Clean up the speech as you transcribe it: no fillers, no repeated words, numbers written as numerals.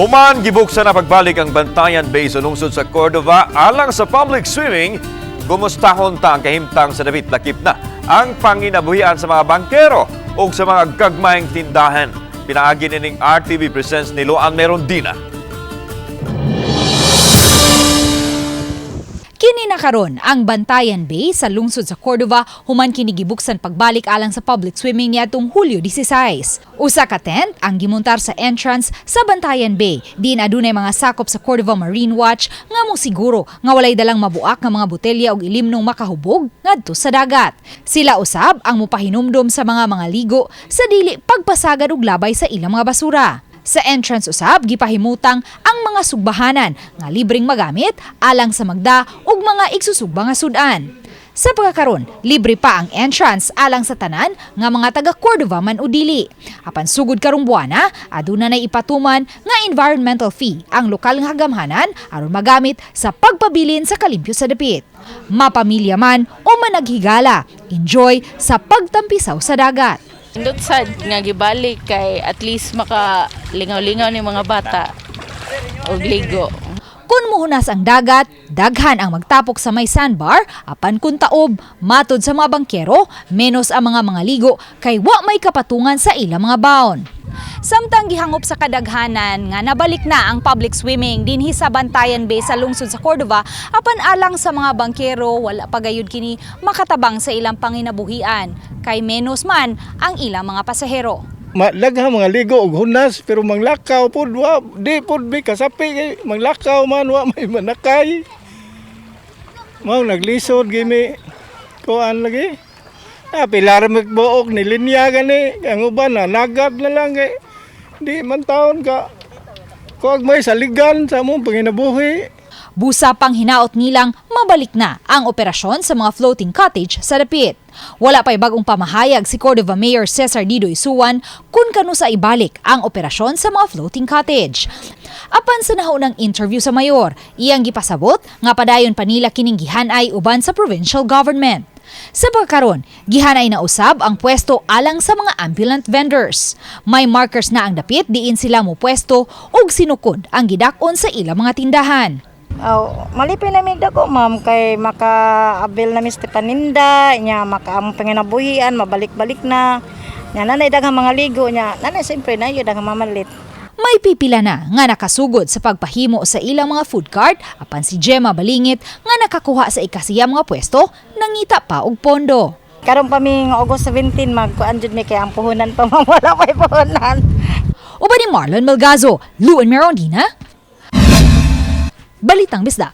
Human gibuksan na pagbalik ang Bantayan Bay sa lungsod sa Cordova alang sa public swimming, kumustahon ta ang kahimtang sa dapit, lakip na ang panginabuhian sa mga bangkero ug sa mga gagmayng tindahan. Pinaagi nining RTV Presents ni Luan Merondina. Kini na karon ang Bantayan Bay sa lungsod sa Cordova human kini gibuksan pagbalik alang sa public swimming niadtong Hulyo 16. Usa ka tent ang gimuntar sa entrance sa Bantayan Bay. Diin adunay mga sakop sa Cordova Marine Watch nga mosiguro nga walay dalang mabuak nga mga botelya og ilimnong makahubog ngadto sa dagat. Sila usab ang mupahinumdom sa mga ligo sa dili pagpasagad og labay sa ilang mga basura. Sa entrance usab gipahimutang ang mga sugbahanan nga libreng magamit alang sa magda ug mga igsusugba nga sudan. Sa pagkakaron, libre pa ang entrance alang sa tanan nga mga taga Cordova man o dili. Apan sugod karong buwana, aduna nay ipatuman nga environmental fee ang lokal nga gamhanan aron magamit sa pagpabilin sa kalimpyo sa dapit. Mapamilya man o managhigala, enjoy sa pagtampisaw sa dagat. Indot sad nga gibalik kay at least maka lingaw-lingaw ni mga bata og ligo. Kung muhunas ang dagat, daghan ang magtapok sa may sandbar, apan kung taob, matod sa mga bangkero, menos ang mga ligo kay wa may kapatungan sa ilang mga baon. Samtang gihangop sa kadaghanan nga nabalik na ang public swimming dinhi sa Bantayan Bay sa lungsod sa Cordova, apan alang sa mga bangkero, wala pa gayud kini makatabang sa ilang panginabuhian kay menos man ang ilang mga pasahero. Daghang mga ligo og hunas, pero manglakaw pod wa, di pod mi kasapi kay manglakaw man, wa may manakay. Mao naglisod gimi kuan lagi. Ah, pilar buok ni linya gani ang uban na nagad na lang kay di man taon ka kuag may saligan sa among panginabuhi. Busa pang hinaot nilang mabalik na ang operasyon sa mga floating cottage sa dapit. Wala pa'y bagong pamahayag si Cordova Mayor Cesar Dido Isuan kung kanu sa ibalik ang operasyon sa mga floating cottage. Apan sa nahaunang interview sa mayor, iyang gipasabot nga padayon pa nila kining gihanay uban sa provincial government. Sa pagkaron, gihanay na usab ang pwesto alang sa mga ambulant vendors. May markers na ang dapit diin sila mo pwesto ug sinukod ang gidak-on sa ilang mga tindahan. Oh, malipay na mig dako, ma'am, kay maka-avail na mi sa paninda nya, maka among panginabuhian mabalik-balik na nya, nanay daghang mga ligo nya, nanay siyempre na daghang mamalit. May pipila na nga nakasugod sa pagpahimo sa ilang mga food cart, apan si Gemma Balingit nga nakakuha sa ikasiyam nga pwesto nangita pa og pondo. Karon pa mi nga August 17, magkuan jud mi kay ang puhunan pa, ma'am, wala pa'y puhunan. Uban ni Marlon Melgazo, Luan Merondina, Balitang Bisdak.